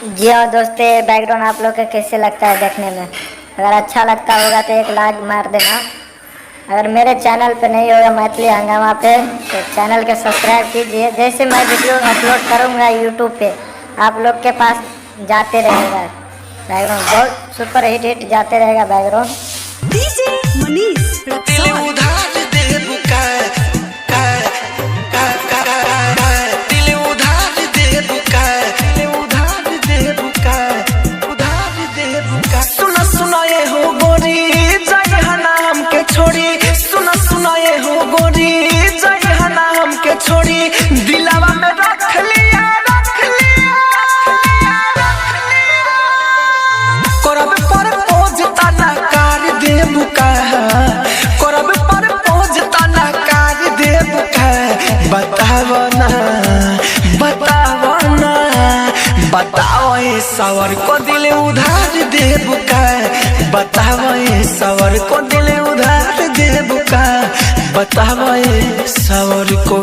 जी हाँ दोस्तों, ये बैकग्राउंड आप लोग के कैसे लगता है देखने में? अगर अच्छा लगता होगा तो एक लाइक मार देना। अगर मेरे चैनल पे नहीं होगा मैथिली हंगामा पे, तो चैनल के सब्सक्राइब कीजिए। जैसे मैं वीडियो अपलोड करूँगा यूट्यूब पे, आप लोग के पास जाते रहेगा बैकग्राउंड, बहुत सुपर हिट हिट जाते रहेगा बैकग्राउंड। डीजे मनीष दिल रक्सौल। उधार देबू का का का का का, दिल उधार देबू का, दिल उधार देबू का, उधार देबू का। सुना सुना ये हो गोरी, जाय हना हमके छोड़ी। सुना सुना ये हो गोरी, जाय हना हमके छोड़ी। दिलावा में रख लिया, रख लिया, रख लिया। करब पर पोज ताना कार देबू का, करब पर पोज ताना कार देबू का। बताव ना, बताव ना, बताओ ए सवर को दिल उधार देबू का। बताव ए सवर को दिल उधार देबू का। बताव ए सवर को।